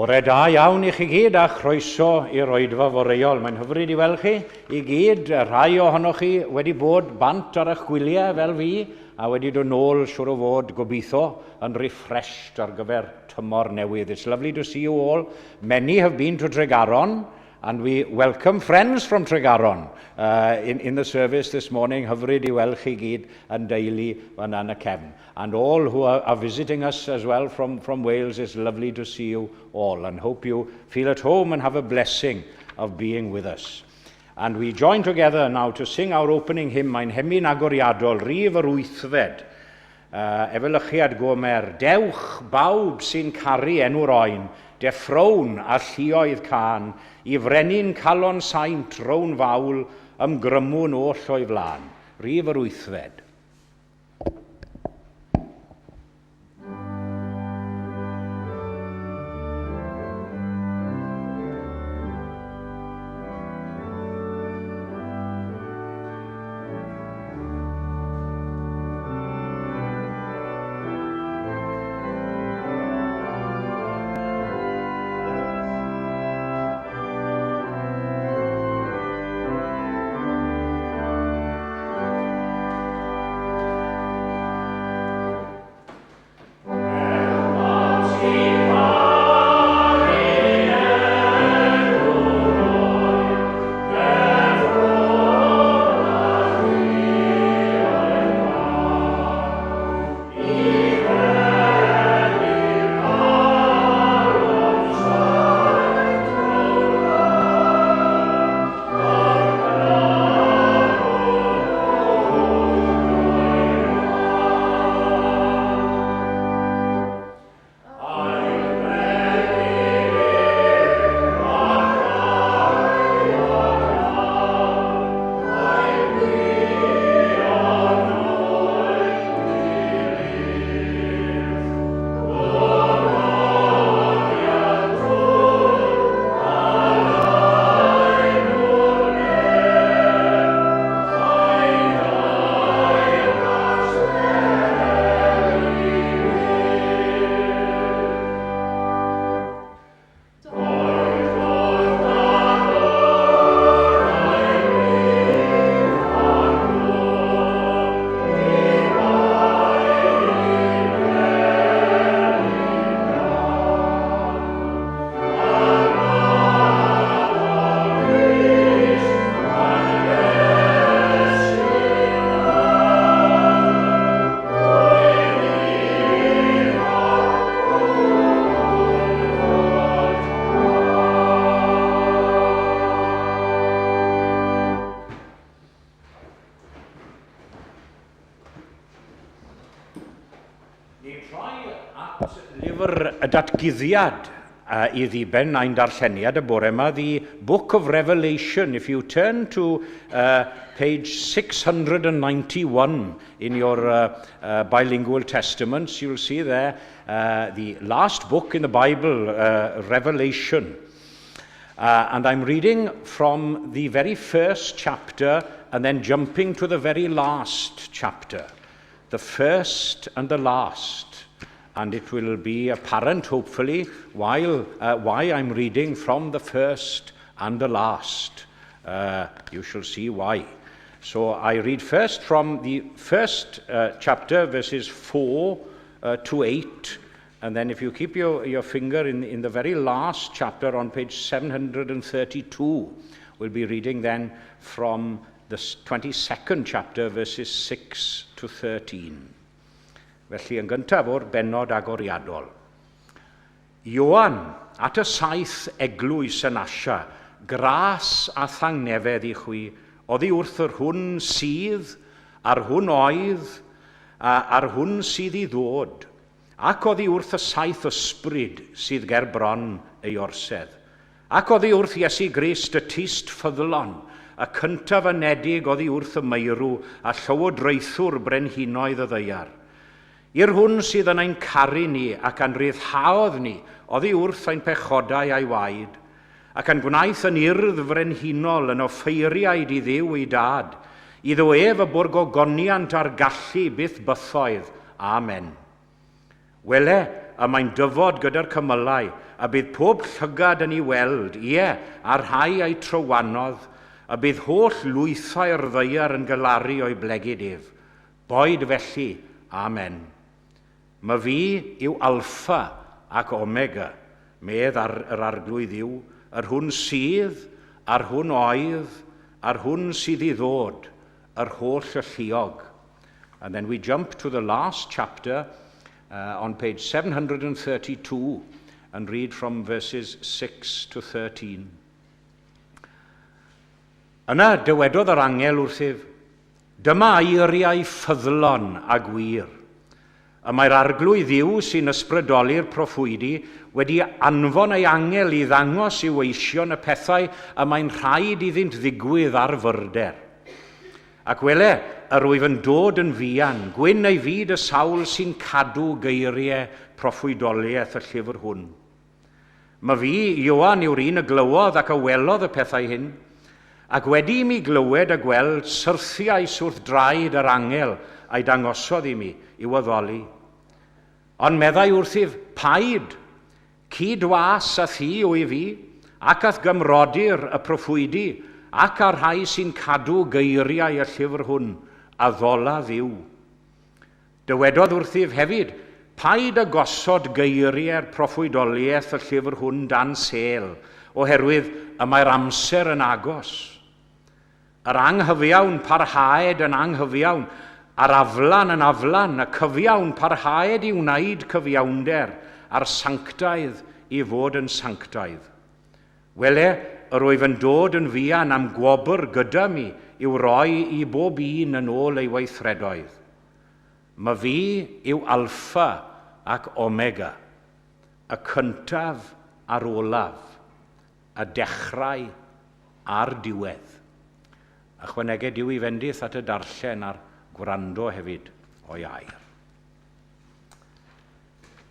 Bore da iawn i chi gyd a chroeso i'r oedfa foreol. Mae'n hyfryd i weld chi i gyd. Rhai ohonoch chi wedi bod bant ar eich gwyliau fel fi a wedi dod nôl siwr o fod gobeithio yn refreshed ar gyfer tymor newydd. It's lovely to see you all. Many have been to Tregaron And we welcome friends from Tregaron uh, in, in the service this morning. Hyfryd i weld chi gyd yn deulu fan yn y cefn. And all who are, are visiting us as well from, from Wales, it's lovely to see you all and hope you feel at home and have a blessing of being with us. And we join together now to sing our opening hymn, Mae'n hemyn agoriadol, rif yr wythfed. Uh, efelychiad Gomer, dewch bawb sy'n caru enw'r oen, deffrown a lluoedd cân, i frenin calon saint, rown fawl, ymgrymwn oll o'i flaen. Rif yr wythfed. Ni'n troi at lyfr y datguddiad uh, i ddiben ein darlleniad y bore yma, the Book of Revelation. If you turn to uh, page 691 in your uh, uh, bilingual testaments, you'll see there uh, the last book in the Bible, uh, Revelation. Uh, and I'm reading from the very first chapter and then jumping to the very last chapter. The first and the last. And it will be apparent, hopefully, while, uh, why I'm reading from the first and the last. Uh, you shall see why. So I read first from the first uh, chapter, verses 4 uh, to 8, and then if you keep your, your finger in, in the very last chapter on page 732, we'll be reading then from the 22nd chapter, verses 6 to 13. Felly, yn gyntaf o'r bennod agoriadol. Ioan, at y saith eglwys yn Asia, gras a thangnefedd i chwi, oddi wrth yr hwn sydd, a'r hwn oedd, a, a'r hwn sydd i ddod, ac oddi wrth y saith ysbryd sydd ger bron ei orsedd, ac oddi wrth Iesu Grist y tyst ffyddlon, y cyntaf anedig oddi wrth y meirw a llywodraethwr brenhinoedd y ddaear. I'r hwn sydd yn ein caru ni ac a'n rhyddhaodd ni oddi wrth ein pechodau a'i waed, ac a'n gwnaeth yn urdd frenhinol yn offeiriaid i Dduw ei Dad, iddo ef y bwrgogoniant a'r gallu byth bythoedd. Amen. Wele, y mae'n dyfod gyda'r cymylau, a bydd pob llygad yn ei weld, ie, a'r rhai a'i trywanodd, a bydd holl lwythau'r ddaear yn galaru o'i blegid ef. Boed felly, Amen. Myfi yw Alffa ac Omega, medd ar yr Arglwydd Dduw, yr hwn sydd, a'r hwn oedd, a'r hwn sydd i ddod, yr holl alluog. And then we jump to the last chapter on page 732 and read from verses 6 to 13. Yna dywedodd yr angel wrthyf, Dyma eiriau ffyddlon a gwir. Y mae'r Arglwydd Dduw sy'n ysbrydoli'r proffwydi wedi anfon ei angel i ddangos i'w weision y pethau y mae'n rhaid iddynt ddigwydd ar fyrder. Ac wele, yr wyf yn dod yn fuan, gwyn ei fyd y sawl sy'n cadw geiriau proffwydoliaeth y llyfr hwn. Myfi, Ioan, yw'r un y glywodd ac a welodd y pethau hyn. Ac wedi i mi glywed a gweld, syrthiais wrth draed yr angel a'i dangosodd i mi i'w addoli. Ond meddai wrthyf, Paid, cyd-was â thi wyf fi, ac a'th gymrodyr y proffwydi, ac â'r rhai sy'n cadw geiriau y llyfr hwn, addola Dduw. Dywedodd wrthyf hefyd, Paid â gosod geiriau'r proffwydoliaeth y llyfr hwn dan sêl, oherwydd y mae'r amser yn agos. Yr anghyfiawn parhaed yn anghyfiawn, a'r aflan yn aflan, y cyfiawn parhaed i wneud cyfiawnder, a'r sanctaidd i fod yn sanctaidd. Wele, yr wyf yn dod yn fuan a'm gwobr gyda mi i'w roi i bob un yn ôl ei weithredoedd. Myfi yw Alffa ac Omega, y cyntaf a'r olaf, y dechrau a'r diwedd. Ychwaneged Duw i fendith at y darllen a'r gwrando hefyd o'i air.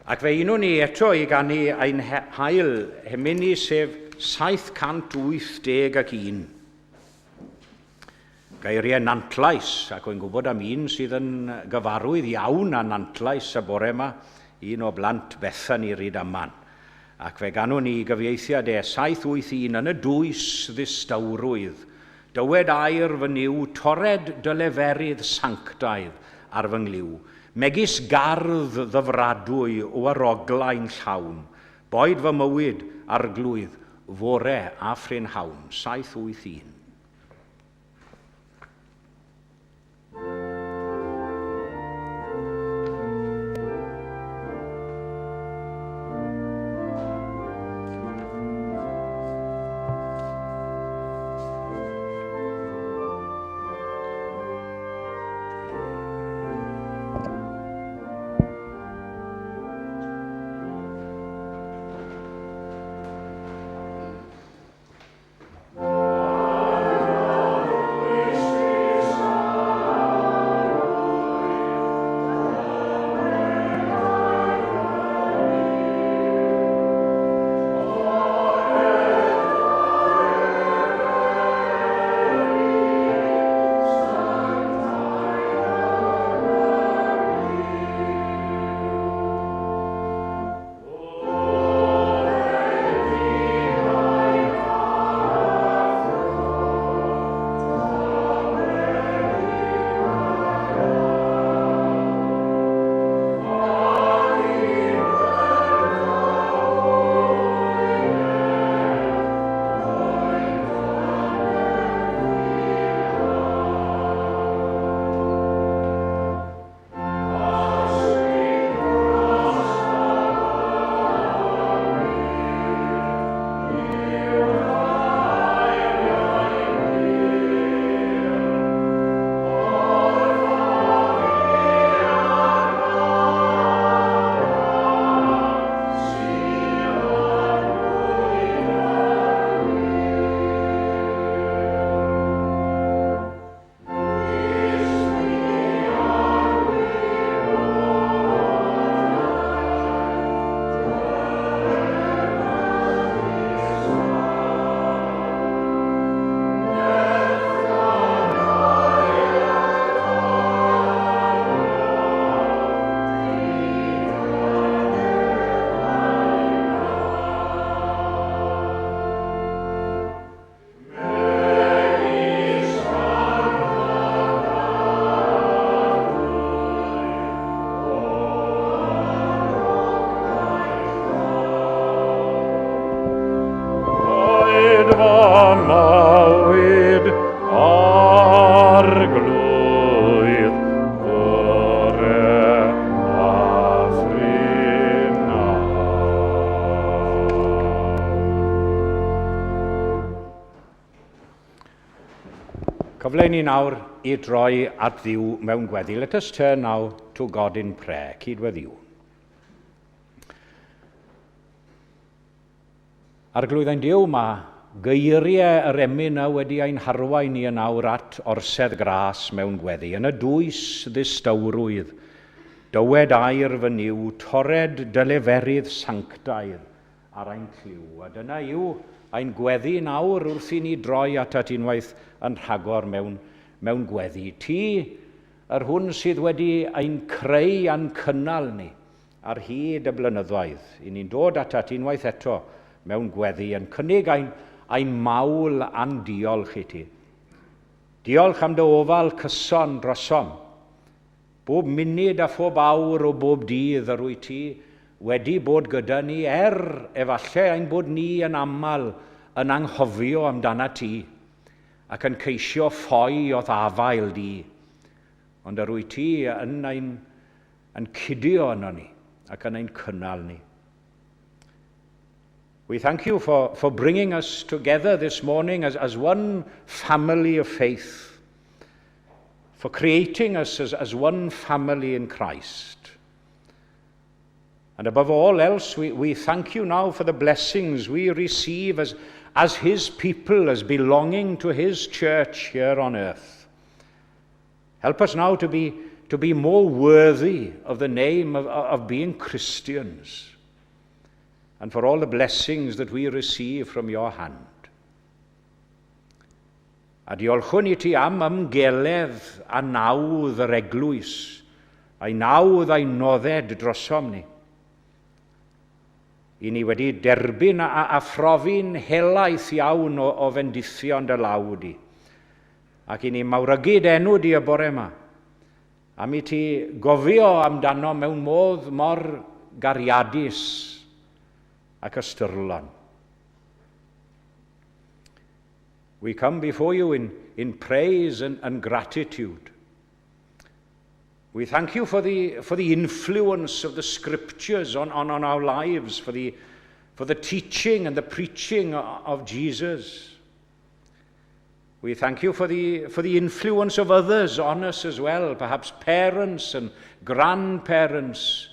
Ac fe unwn ni eto i ganu ein hail hemyn ni, sef 781. Geiriau Nantlais, ac wy'n gwybod am un sydd yn gyfarwydd iawn â Nantlais y bore yma, un o blant Bethany Rydaman. Ac fe ganwn ni gyfieithiad e, 781 yn y dwys ddistawrwydd. Dywed air fy Nuw, torred dy leferydd sanctaidd ar fy nghlyw, megis gardd ddyfradwy o aroglau'n llawn, boed fy mywyd, Arglwydd, fore a phrynhawn. 781. Cyfle i ni nawr i droi at Dduw mewn gweddi. Let us turn now to God in prayer. Cydweddiwn. Arglwydd ein Duw, mae geiriau yr emyn yna wedi ein harwain ni yn awr at orsedd gras mewn gweddi. Yn y dwys ddistawrwydd, dywed air fy Nuw, torred dy leferydd sanctaidd ar ein clyw. A dyna yw ein gweddi nawr wrth i ni droi atat unwaith yn rhagor mewn, mewn gweddi. Ti, yr hwn sydd wedi ein creu a'n cynnal ni ar hyd y blynyddoedd, i ni'n dod atat unwaith eto mewn gweddi yn cynnig ein, ein mawl a'n diolch i ti. Diolch am dy ofal cyson drosom. Bob munud a phob awr o bob dydd yr wyt ti wedi bod gyda ni, er, efallai, ein bod ni yn aml yn anghofio amdanat ti, ac yn ceisio ffoi o'th afael di. Ond yr wyt ti yn ein yn cydio yno ni, ac yn ein cynnal ni. We thank you for, for bringing us together this morning as, as one family of faith, for creating us as, as one family in Christ. And above all else, we, we thank you now for the blessings we receive as, as His people, as belonging to His church here on earth. Help us now to be, to be more worthy of the name of, of being Christians and for all the blessings that we receive from your hand. A diolchwn i ti am ymgeledd a nawdd yr eglwys, a'i nawdd a'i nodded drosom ni. I ni wedi derbyn a, a phrofi'n helaeth iawn o, o fendithion dy law di. Ac i ni mawrygu dy enw di y bore yma. Am i ti gofio amdano mewn modd mor gariadus ac ystyrlon. We come before you in, in praise and, and gratitude. We thank you for the, for the influence of the scriptures on, on, on our lives, for the, for the teaching and the preaching of Jesus. We thank you for the, for the influence of others on us as well, perhaps parents and grandparents,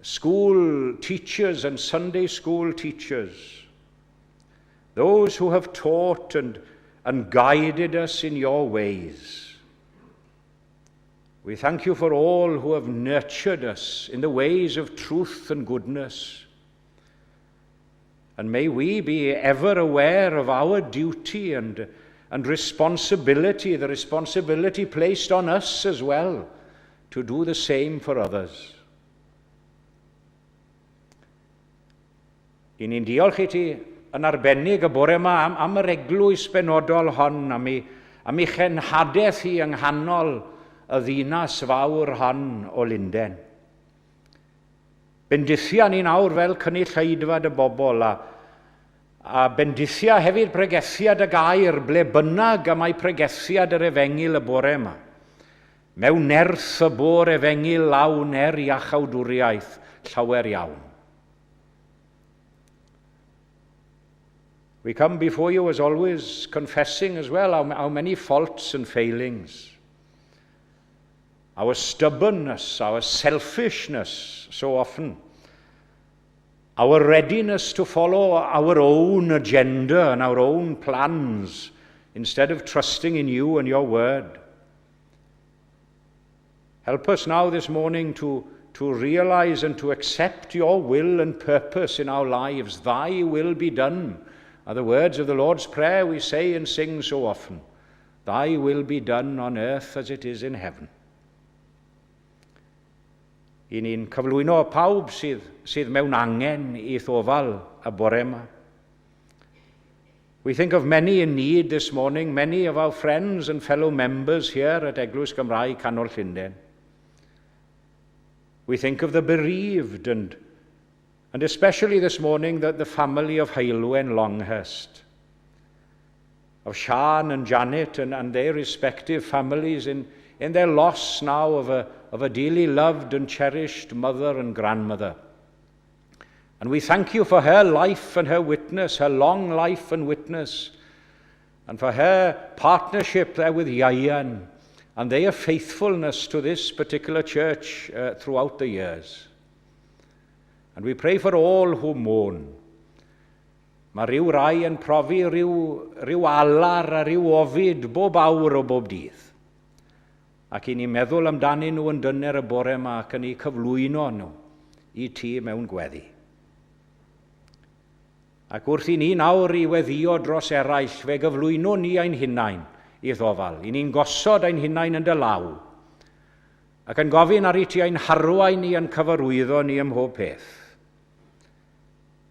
school teachers and Sunday school teachers. Those who have taught and, and guided us in your ways. We thank you for all who have nurtured us in the ways of truth and goodness. And may we be ever aware of our duty and, and responsibility, the responsibility placed on us as well, to do the same for others. I ni'n diolch i ti yn arbennig y bore yma am, am yr eglwys benodol hon, am ei, am ei chenhadaeth hi yng nghanol y ddinas fawr hon o Lunden. Bendithia ni nawr fel cynulleidfa dy bobl a, a bendithia hefyd pregethiad y gair ble bynnag y mae pregethiad yr efengyl y bore yma. Mewn nerth y bo'r efengyl lawn er iachawdwriaeth llawer iawn. We come before you as always confessing as well our, our many faults and failings. Our stubbornness, our selfishness so often. Our readiness to follow our own agenda and our own plans instead of trusting in you and your word. Help us now this morning to, to realize and to accept your will and purpose in our lives. Thy will be done are the words of the Lord's Prayer we say and sing so often. Thy will be done on earth as it is in heaven. I ni'n cyflwyno pawb sydd, sydd mewn angen i'th ofal y bore yma. We think of many in need this morning, many of our friends and fellow members here at Eglwys Gymraeg Canol Llundain. We think of the bereaved and, and especially this morning the, the family of Heilwen Longhurst, of Sian and Janet and, and their respective families in, in their loss now of a, of a dearly loved and cherished mother and grandmother. And we thank you for her life and her witness, her long life and witness. And for her partnership there with Ieuan and their faithfulness to this particular church throughout the years. And we pray for all who mourn. Mae rhyw rai yn profi rhyw, rhyw alar a rhyw ofid bob awr o bob dydd. Ac i ni meddwl amdanyn nhw yn dyner y bore yma ac yn eu cyflwyno nhw i ti mewn gweddi. Ac wrth i ni nawr i weddïo dros eraill, fe gyflwynwn ni ein hunain i'th ofal. I ni'n gosod ein hunain yn dy law, ac yn gofyn ar i ti ein harwain ni yn cyfarwyddo ni ym mhob peth.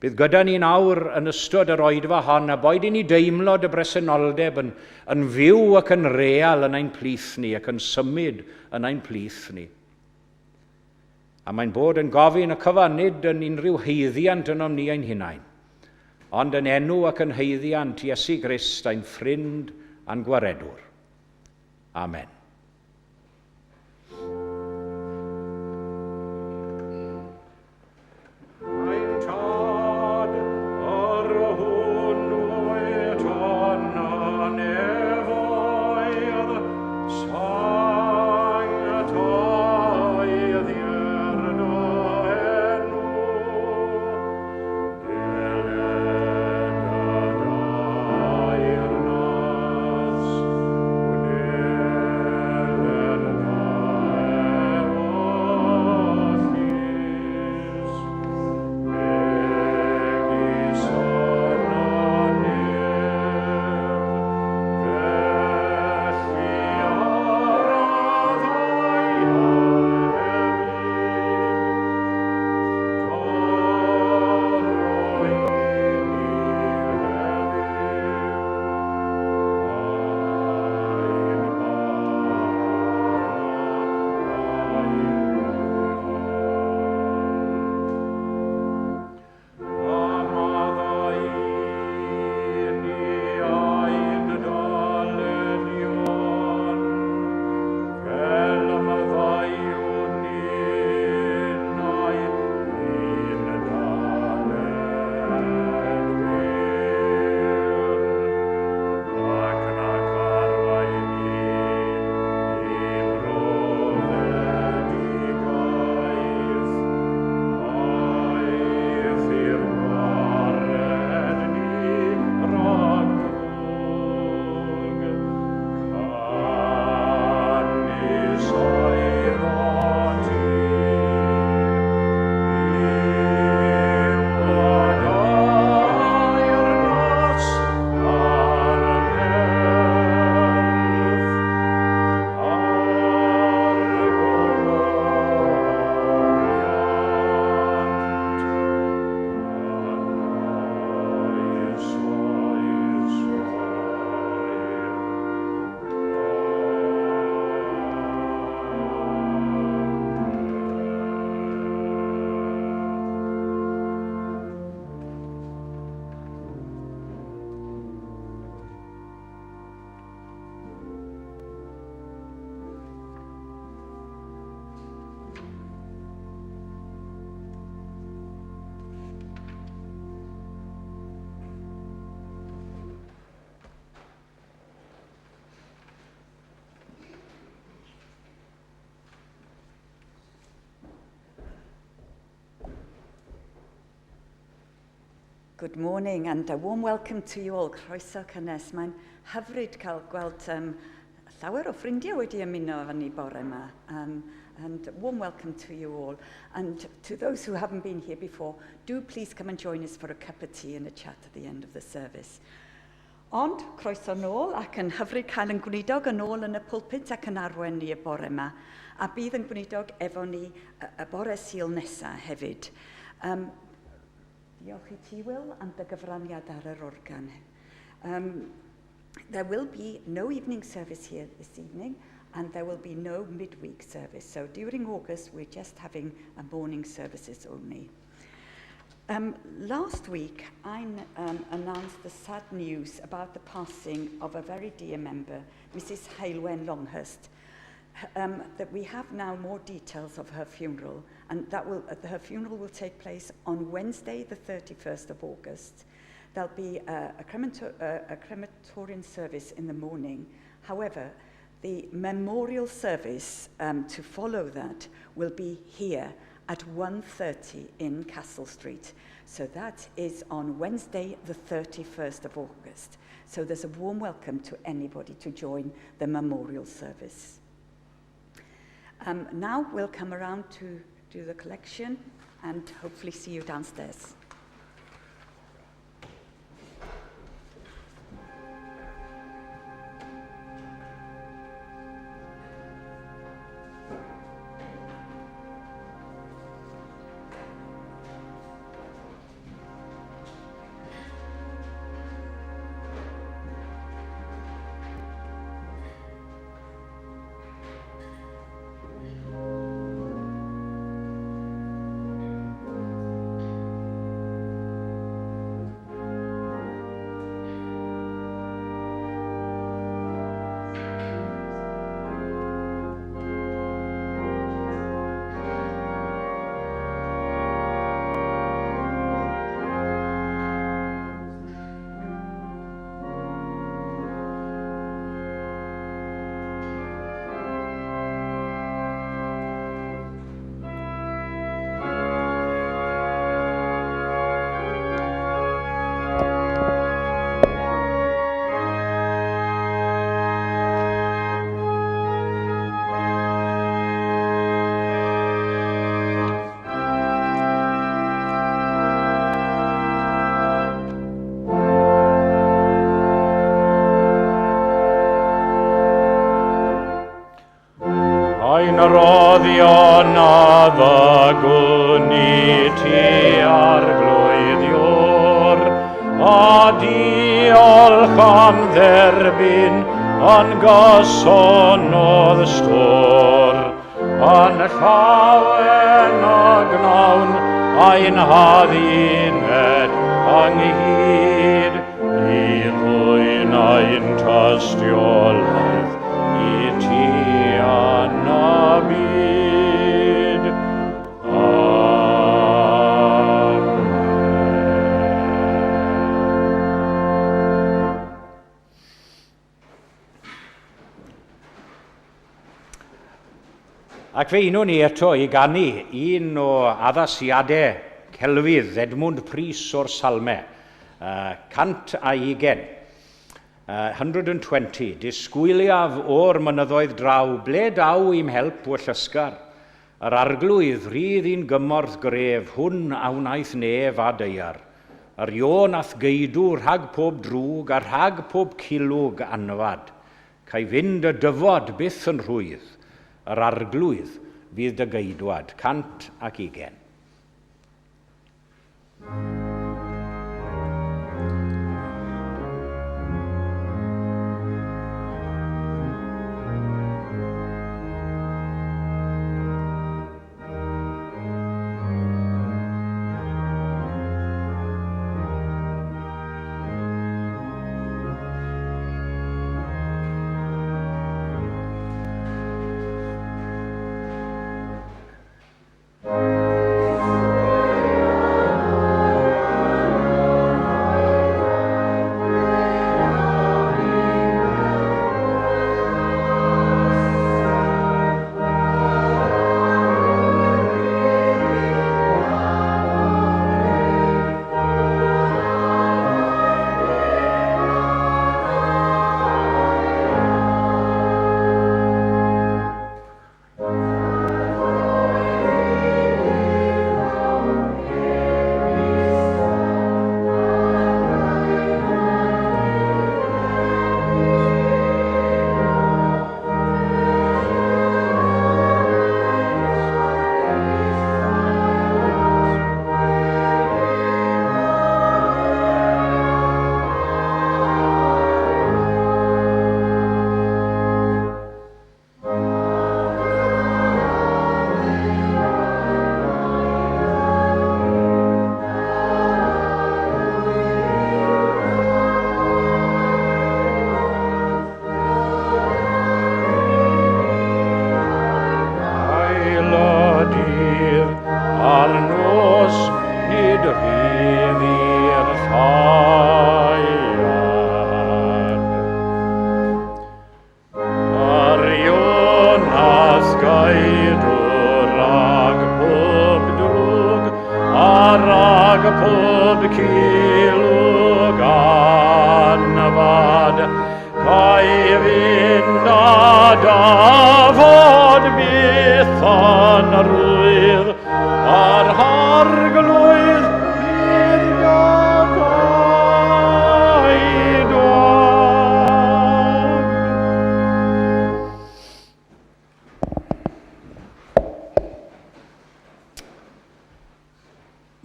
Bydd gyda ni nawr yn ystod yr oedfa hon, a boed i ni deimlo dy bresenoldeb yn, yn fyw ac yn real yn ein plith ni ac yn symud yn ein plith ni. A mae'n bod yn gofyn y cyfan nid yn unrhyw haeddiant ynom ni ein hunain, ond yn enw ac yn haeddiant Iesu Grist ein ffrind a'n gwaredwr. Amen. Ein Tad, yr hwn wyt yn y nefoedd, sancteiddier dy enw, deled dy deyrnas, gwneler dy ewyllys. Megis yn y nef, felly ar y ddaear hefyd. Dyro i ni heddiw ein bara A maddau i ni ein dyledion, fel y maddeuwn ninnau i'n dyledwyr. Ac nac arwain ni i brofedigaeth, aeth i'r gwared ni rhag drwg. Canys oeddot ti yw y deyrnas a'r nerth a'r gogoniant yn oes oesoedd. Good morning and a warm welcome to you all. Croeso cynnes. Mae'n hyfryd cael gweld llawer o ffrindiau wedi ymuno efo ni bore yma. And warm welcome to you all. And to those who haven't been here before, do please come and join us for a cup of tea and a chat at the end of the service. Ond, croeso nôl ac yn hyfryd cael yn gweinidog yn ôl yn y pulpit ac yn arwain ni y bore yma. A bydd yn gweinidog efo ni y bore Sul nesaf hefyd. Diolch i ti, Will, am dy gyfraniad ar yr organ. There will be no evening service here this evening, and there will be no midweek service. So during August, we're just having a morning services only. Last week, I announced the sad news about the passing of a very dear member, Mrs. Heulwen Longhurst, that we have now more details of her funeral, and her funeral will take place on Wednesday, the 31st of August. There'll be a, a, cremato a, a crematorium service in the morning. However, the memorial service um, to follow that will be here at 1.30 in Castle Street. So that is on Wednesday, the 31st of August. So there's a warm welcome to anybody to join the memorial service. Um, now we'll come around to do the collection and hopefully see you downstairs. Ein roddion a ddygwn i ti arglwyddiwr, a diolch am dderbyn yn gyson o'dd stôr. Yn llawen a gnawn ein hadduned ynghyd i ddwyn ein tystiolaeth i ti yn y byd. Amen. Ac fe unwn ni eto i ganu un o addasiadau celfydd Edmund Prys o'r Salme, uh, 120. Uh, 120. Disgwyliaf o'r mynyddoedd draw, ble daw i'm help o llysgar? Yr arglwydd rhydd i'n gymorth gref, hwn a wnaeth nef a daear. Yr Ion a'th geidw rhag pob drwg a rhag pob cilwg anfad. Cai fynd y dyfod byth yn rhwydd, yr arglwydd fydd dy geidwad. 120.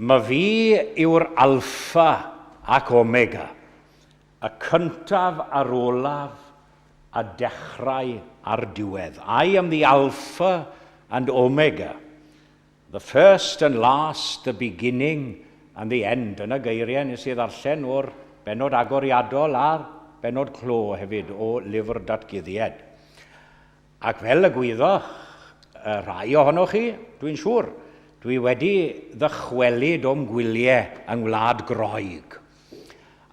Myfi yw'r Alffa ac Omega, y cyntaf a'r olaf, a dechrau a'r diwedd. I am the Alpha and Omega, the first and last, the beginning and the end. Dyna geiriau nes i ddarllen o'r bennod agoriadol a'r bennod clo hefyd o lyfr Datguddiad. Ac fel y gwyddoch y rhai ohonoch chi, dwi'n siŵr, dwi wedi ddychwelyd o'm gwyliau yng Ngwlad Groeg.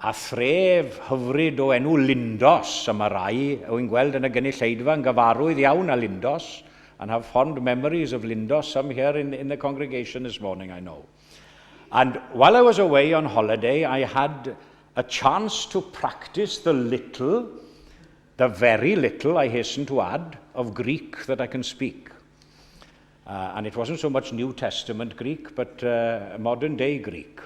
A thref hyfryd o enw Lindos, a mae rai wy'n gweld yn y gynulleidfa yn gyfarwydd iawn â Lindos, and have fond memories of Lindos, some here in the congregation this morning, I know. And while I was away on holiday, I had a chance to practice the little, the very little, I hasten to add, of Greek that I can speak. And it wasn't so much New Testament Greek, but modern day Greek.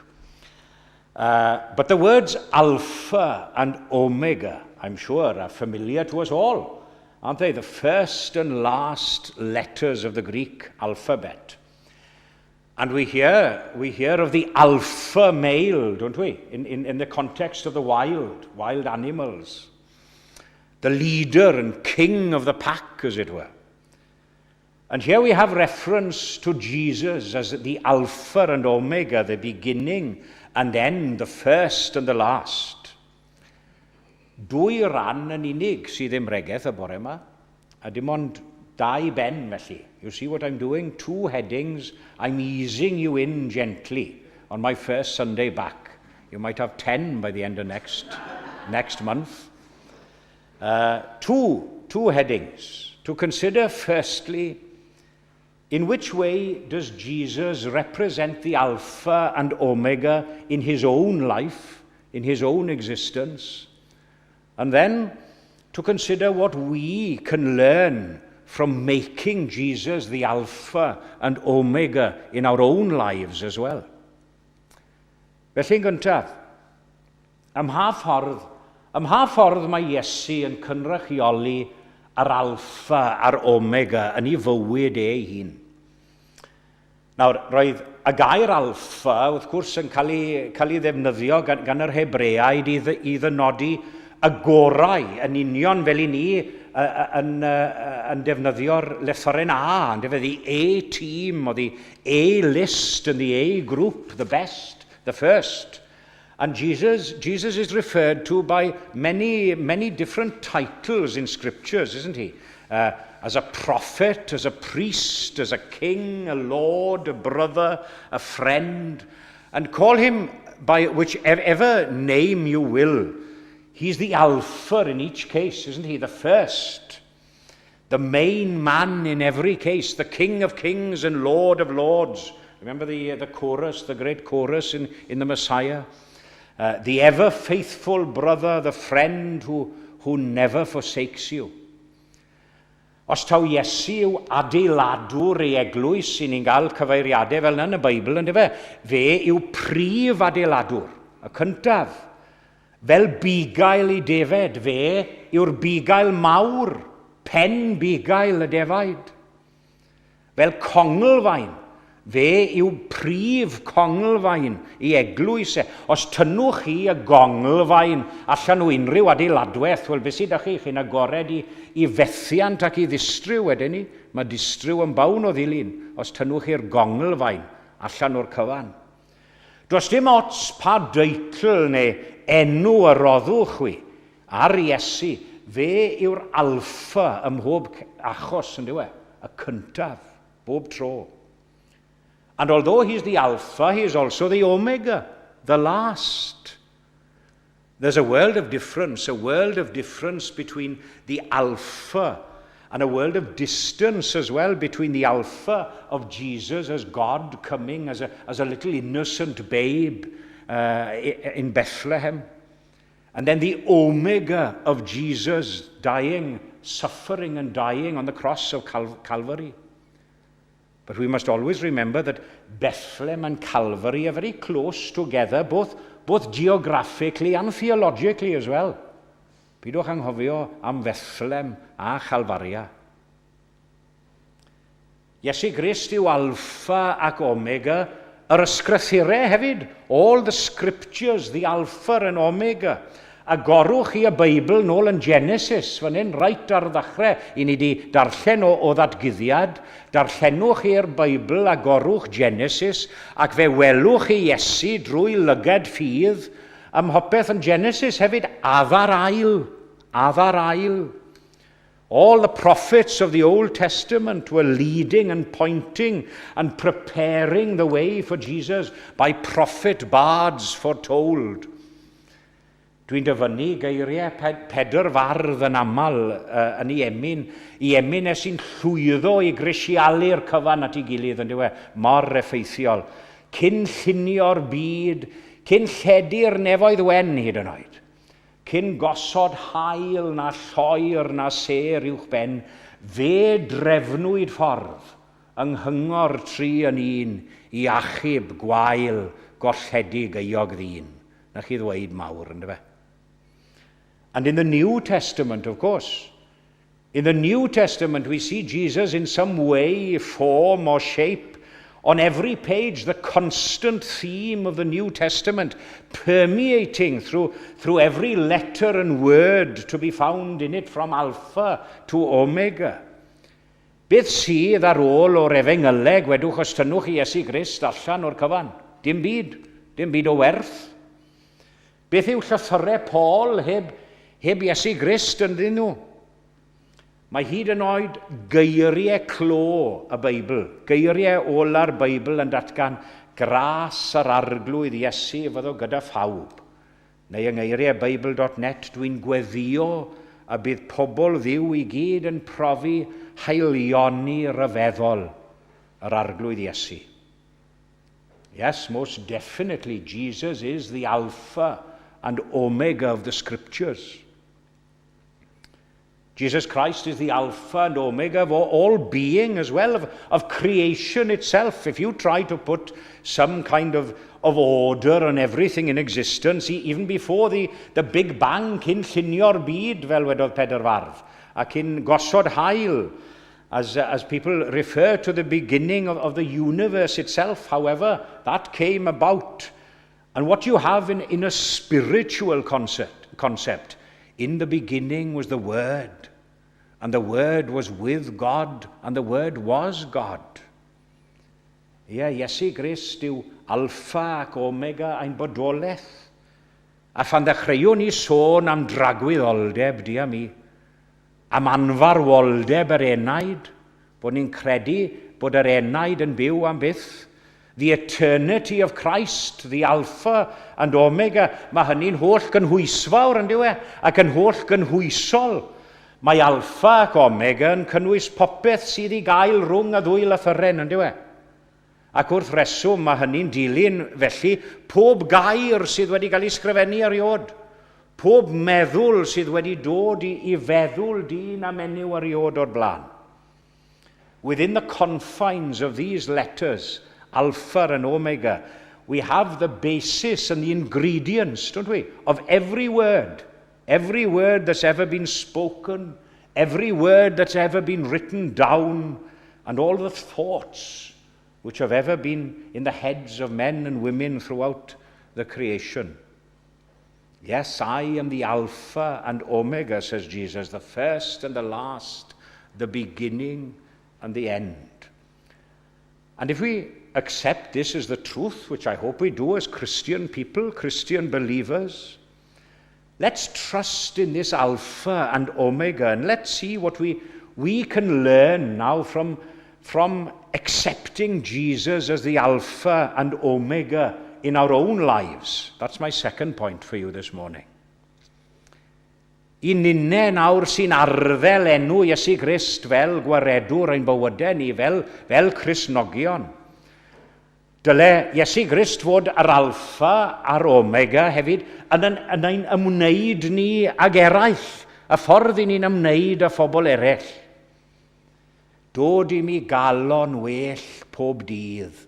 But the words Alpha and Omega, I'm sure, are familiar to us all, aren't they? The first and last letters of the Greek alphabet. And we hear of the alpha male, don't we? In the context of the wild animals. The leader and king of the pack, as it were. And here we have reference to Jesus as the Alpha and Omega, the beginning and end, the first and the last. Dwy ran yn unig sydd i'm mhregeth y bore yma, a dim ond dau ben felly. You see what I'm doing? Two headings. I'm easing you in gently on my first Sunday back. You might have 10 by the end of next month. Two headings. To consider firstly, in which way does Jesus represent the Alpha and Omega in his own life, in his own existence? And then to consider what we can learn from making Jesus the Alpha and Omega in our own lives as well. Felly yn gyntaf, ym mha ffordd mae Iesu yn cynrychioli yr Alpha a'r Omega yn ei fywyd e ei hun? Nawr, roedd y gair alpha, wrth gwrs, yn cael ei ddefnyddio gan yr Hebreaid i ddynodi y gorau yn union fel i ni yn defnyddio'r llythyren A, yn defnyddio A team, or the A list and the A group, the best, the first. And Jesus is referred to by many, many different titles in scriptures, isn't he? As a prophet, as a priest, as a king, a lord, a brother, a friend. And call him by whichever name you will. He's the Alpha in each case, isn't he? The first. The main man in every case, the King of kings and Lord of lords. Remember the chorus, the great chorus in the Messiah? The ever faithful brother, the friend who never forsakes you. Os taw Iesu yw adeiladwr ei eglwys, i ni'n gael cyfeiriadau fel yna yn y Beibl, yn fe? Fe yw prif adeiladwr, y cyntaf. Fel bugail i defed, fe yw'r bugail mawr, pen bugail y defaid. Fel conglfaen, fe yw prif conglfaen i eglwys e. Os tynnwch chi y gonglfaen allan o unrhyw adeiladwaith, wel, beth sydd â chi? Chi'n agored i fethiant ac i ddistryw wedyn ni. Mae distryw yn bown o ddilyn os tynnwch chi'r gonglfaen allan o'r cyfan. Does dim ots pa deitl neu enw y roddwch chwi ar Iesu, fe yw'r alffa ym mhob achos, yn dyw e, y cyntaf, bob tro. And although he's the Alpha, he is also the Omega, the last. There's a world of difference, a world of difference between the Alpha and a world of distance as well between the Alpha of Jesus as God coming as a little innocent babe in Bethlehem, and then the Omega of Jesus dying, suffering and dying on the cross of Calvary. But we must always remember that Bethlehem and Calvary are very close together, both geographically and theologically as well. Pidwch anghofio am Bethlehem a Chalfaria. Iesu Grist yw Alpha ac Omega Yr ysgrythurau hefyd, all the scriptures, the Alpha and Omega. Agorwch chi y Beibl nôl yn Genesis, fan hyn, reit ar ddechrau. I ni wedi darllen o, o ddatguddiad. Darllenwch chi'r Beibl, agorwch Genesis, ac fe welwch chi Iesu drwy lygad ffydd ym mhopeth yn Genesis hefyd. Adda'r ail, adda'r ail. All the prophets of the Old Testament were leading and pointing and preparing the way for Jesus by prophet bards foretold. Dwi'n dyfynnu geiriau Pedr Fardd yn aml uh, yn ei emyn, i emyn es sy'n llwyddo i grisialu'r cyfan at ei gilydd yn diwe, mor effeithiol. Cyn llunio'r byd, cyn lledu'r nefoedd wen hyd yn oed. Cyn gosod haul na lloer na sêr uwchben, fe drefnwyd ffordd yng nghyngor tri yn un i achub gwael golledig euog ddyn. Na chi ddweud mawr, yndyfe? And in the New Testament, of course, In the New Testament, we see Jesus in some way, form, or shape. On every page, the constant theme of the New Testament permeating through, through every letter and word to be found in it from Alpha to Omega. Beth sydd ar ôl o'r efengyleg, wedwch os tynnwch i Iesu Grist allan o'r cyfan? Dim byd, dim byd o werth. Beth yw llythyrau Paul heb, heb Iesu Grist ynddyn nhw? Mae hyd yn oed geiriau clo y Beibl, geiriau ola'r Beibl yn datgan gras yr arglwydd Iesu fyddo gyda phawb. Neu yng ngeiriau Beibl.net, dwi'n gweddio y bydd pobl ddiw i gyd yn profi haelioni ryfeddol yr arglwydd Iesu. Yes, most definitely, Jesus is the Alpha and Omega of the Scriptures. Jesus Christ is the Alpha and Omega of all being as well, of, of creation itself. If you try to put some kind of, of order on everything in existence, even before the, the Big Bang, cyn llunio'r byd, fel wedodd Pedr Fardd, a cyn gosod haul, as, as people refer to the beginning of, of the universe itself, however, that came about. And what you have in, in a spiritual concept, concept, in the beginning was the Word, and the Word was with God, and the Word was God. Ie, yeah, Iesu Grist yw alpha ac omega ein bodolaeth. A phan ddechreuwn ni sôn am dragwyddoldeb, di a mi, am anfarwoldeb yr enaid, bod ni'n credu bod yr enaid yn byw am byth. The eternity of Christ, the Alpha and Omega, mae hynny'n holl gynhwysfawr yn diwe, ac yn holl gynhwysol. Mae Alpha ac Omega yn cynnwys popeth sydd i gael rhwng y ddwy lythyren yn diwe. Ac wrth reswm mae hynny'n dilyn felly pob gair sydd wedi cael ei sgrifennu erioed. Pob meddwl sydd wedi dod i, i feddwl dyn a menyw erioed o'r blaen. Within the confines of these letters, Alpha and Omega, we have the basis and the ingredients, don't we, of every word. Every word that's ever been spoken, every word that's ever been written down, and all the thoughts which have ever been in the heads of men and women throughout the creation. Yes, I am the Alpha and Omega, says Jesus, the first and the last, the beginning and the end. And if we accept this as the truth, which I hope we do as Christian people, Christian believers, let's trust in this Alpha and Omega and let's see what we, we can learn now from, from accepting Jesus as the Alpha and Omega in our own lives. That's my second point for you this morning. I ninne nawr sy'n arddel enw Iesu Grist fel gwaredwr ein bywydau ni, fel, fel Cristnogion. Dyle Iesu Grist fod yr alffa a'r omega hefyd yn, yn, yn ein ymwneud ni ag eraill, y ffordd i ni'n ymwneud â phobl eraill. Dod i mi galon well pob dydd,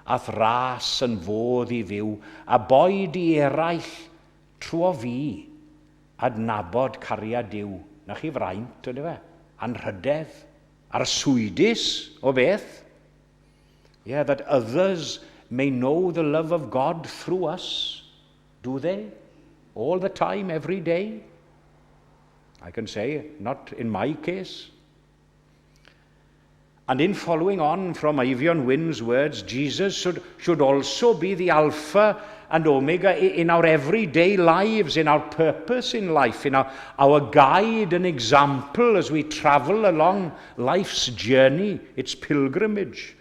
a'th ras yn fodd i fyw, a boed i eraill trwo fi adnabod cariad Duw. Na chi fraint, ynddo fe? Anrhydedd, arswydus o beth. Yeah, that others may know the love of God through us. Do they? All the time, every day? I can say, not in my case. And in following on from Eifion Wyn's words, Jesus should, should also be the Alpha and Omega in our everyday lives, in our purpose in life, in our, our guide and example as we travel along life's journey, its pilgrimage.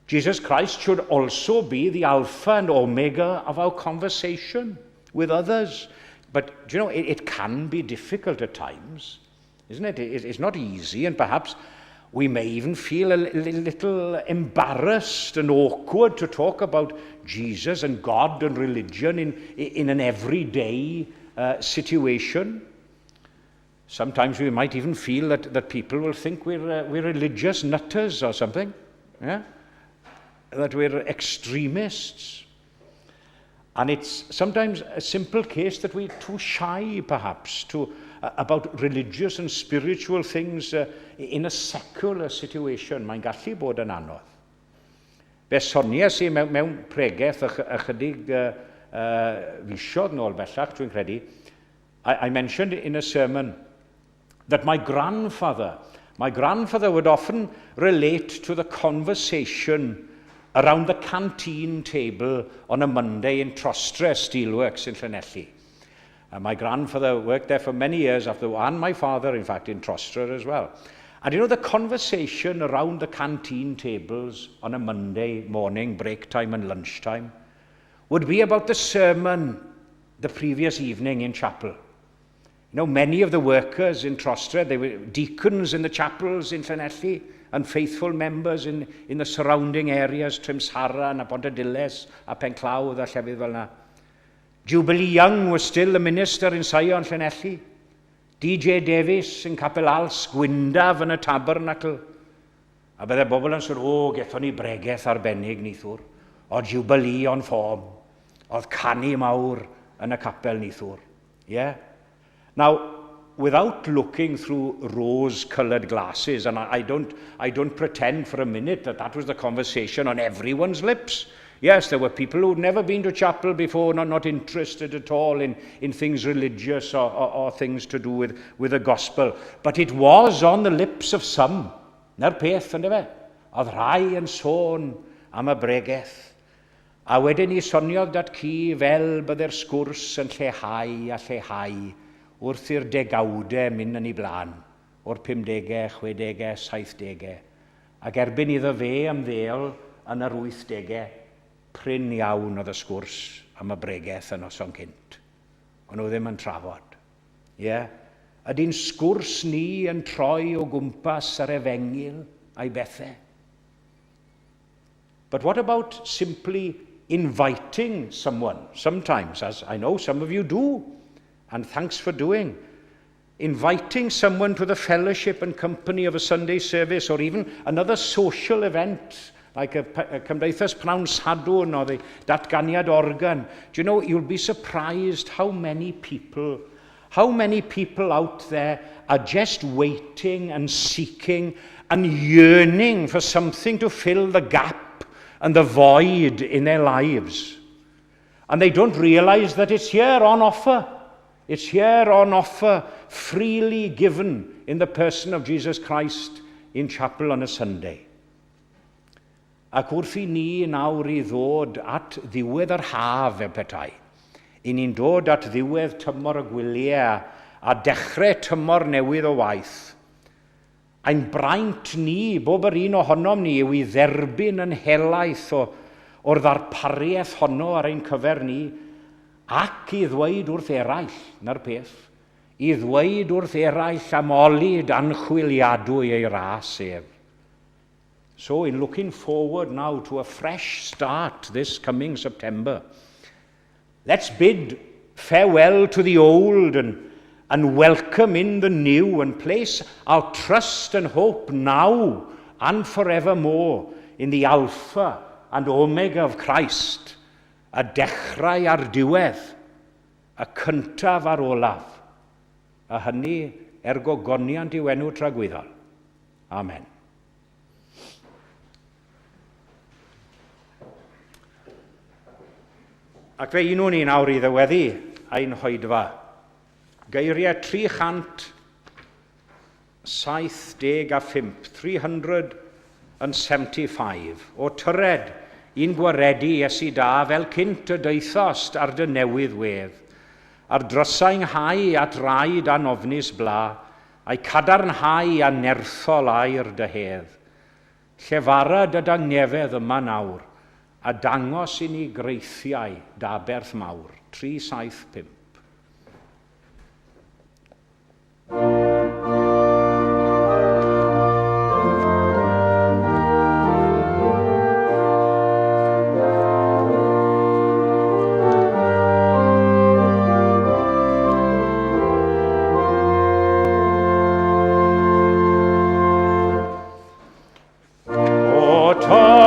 Jesus Christ should also be the Alpha and Omega of our conversation with others. But, do you know, it, it can be difficult at times, isn't it? it? It's not easy, and perhaps we may even feel a little embarrassed and awkward to talk about Jesus and God and religion in, in an everyday uh, situation. Sometimes we might even feel that, that people will think we're, uh, we're religious nutters or something. Yeah? That we're extremists. And it's sometimes a simple case that we're too shy, perhaps, to, uh, about religious and spiritual things uh, in a secular situation. Mae'n gallu bod yn anodd. Fe soniais i mewn, mewn pregeth ychydig uh, uh, fisoedd nôl bellach, dwi'n credu, I, I mentioned in a sermon that my grandfather, my grandfather would often relate to the conversation around the canteen table on a Monday in Trostre Steelworks in Llanelli. And my grandfather worked there for many years after, and my father, in fact, in Trostre as well. And you know, the conversation around the canteen tables on a Monday morning, break time and lunchtime, would be about the sermon the previous evening in chapel. You know, many of the workers in Trostre, they were deacons in the chapels in Llanelli and faithful members in, in the surrounding areas, Trimsaran a Pontarddulais a Penclawdd a llefydd fel yna. Jubilee Young was still the minister in Sion Llanelli. DJ Davies yn Capel Als, Gwyndaf yn y Tabernacle. A bydde bobl yn sôn, o, gethon ni bregeth arbennig nithwr. O Jubilee on form. Oedd canu mawr yn y capel nithwr. Yeah? Now, without looking through rose-coloured glasses, and I, I, don't, I don't pretend for a minute that that was the conversation on everyone's lips. Yes, there were people who'd never been to chapel before, not, not interested at all in, in things religious or, or, or things to do with, with the gospel. But it was on the lips of some. Na'r peth, ynddo fe? Oedd rhai yn sôn am y bregeth. A wedyn ni soniodd dat-cu fel bydde'r sgwrs yn lleihau a lleihau wrth i'r degawdau mynd yn ei blaen, o'r 50au, 60au, 70au. Ac erbyn iddo fe ymddeol yn yr 80au, prin iawn oedd y sgwrs am y bregeth y noson cynt. O'n nhw ddim yn trafod. Ie? Yeah? Ydy'n sgwrs ni yn troi o gwmpas yr efengyl a'i bethau? But what about simply inviting someone? Sometimes, as I know some of you do, and thanks for doing. Inviting someone to the fellowship and company of a Sunday service or even another social event like a, a Cymdeithas Pnawn Sadwrn or the Datganiad Organ. Do you know, you'll be surprised how many people, how many people out there are just waiting and seeking and yearning for something to fill the gap and the void in their lives. And they don't realize that it's here on offer. It's here on offer, freely given in the person of Jesus Christ in chapel on a Sunday. Ac wrth i ni nawr i ddod at ddiwedd yr haf fel petai, i ni'n dod at ddiwedd tymor y gwyliau a dechrau tymor newydd o waith, ein braint ni, bob yr un ohonom ni, yw i dderbyn yn helaeth o, o'r ddarpariaeth honno ar ein cyfer ni, ac i ddweud wrth eraill, na'r peth, i ddweud wrth eraill am olud anchwiliadwy ei ras ef. So in looking forward now to a fresh start this coming September, let's bid farewell to the old and, and welcome in the new and place our trust and hope now and forevermore in the Alpha and Omega of Christ, y dechrau a'r diwedd, y cyntaf a'r olaf, a hynny er gogoniant i'w enw tragwyddol. Amen. Ac fe unwn ni nawr i ddyweddu ein hoedfa. Geiriau 375, 375, o tyred i'n gwaredu Iesu da fel cynt y daethost ar dy newydd wedd, ar drysau nghau at rai dan ofnus bla, a'i cadarnhau a nerthol air dy hedd. Llefara dy dangnefedd yma nawr, a dangos i ni greithiau d'aberth mawr. 375. O tor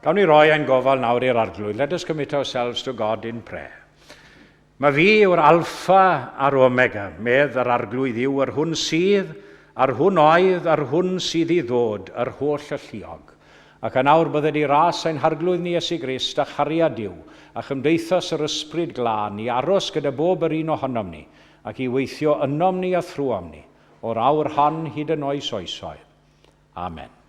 Gawn ni roi ein gofal nawr i'r Arglwydd. Let us commit ourselves to God in prayer. Mae fi yw'r Alpha a'r Omega, medd yr Arglwydd yw yr hwn sydd, a'r hwn oedd, a'r hwn sydd i ddod, yr holl alluog. Ac yn awr bydded i ras ein Harglwydd ni Iesu Grist a chariad Duw, a chymdeithas yr Ysbryd Glân, i aros gyda bob yr un ohonom ni, ac i weithio ynom ni a thrwom ni, o'r awr hon hyd yn oes oesoedd. Amen.